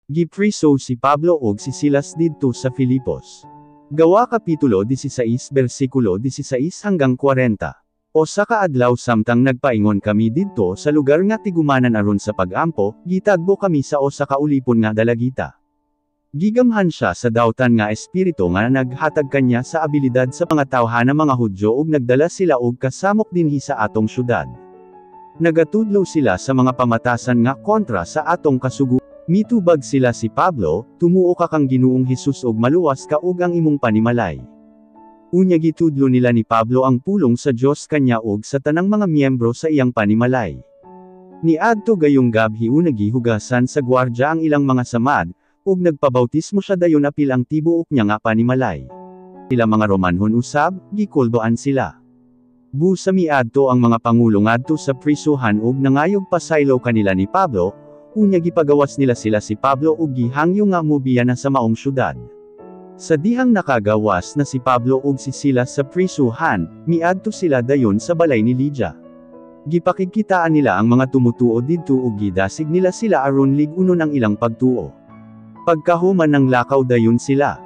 Gipriso si Pablo ug si Silas didto sa Filipos. Gawa kapitulo 16 bersikulo 16 hanggang 40. Usa ka adlaw, samtang nagpaingon kami didto sa lugar nga tigumanan aron sa pag-ampo, gitagbo kami sa usa ka ulipon nga dalagita. Gigamhan siya sa dautan nga espiritu nga naghatag kanya sa abilidad sa mga tawhana mga Hudyo, ug nagdala sila og kasamok dinhi sa atong syudad. Nagatudlo sila sa mga pamatasan nga kontra sa atong kasuguan. Mitubag sila si Pablo, "Tumuo ka kang Ginoong Hesus ug maluwas ka ug ang imong panimalay." Unya gitudlo nila ni Pablo ang pulong sa Dios kanya ug sa tanang mga miyembro sa iyang panimalay. Niadto gayong gabhi, una gihugasan sa gwardya ang ilang mga samad, ug nagpabautismo siya dayon apil ang tibuok niya nga panimalay. Sila mga Romanhon usab, gikuldoan sila. Busa miadto ang mga pangulo ngadto sa prisuhan ug nangayog pasaylo kanila ni Pablo, unya gipagawas nila sila si Pablo ug gihangyo nga mobiya na sa maong syudad. Sa dihang nakagawas na si Pablo ug si Silas sa prisuhan, miadto sila dayon sa balay ni Lydia. Gipakigkitaan nila ang mga tumutuo didto ug gidasig nila sila aron lig-unon ang ilang pagtuo. Pagkahuman ng lakaw dayon sila.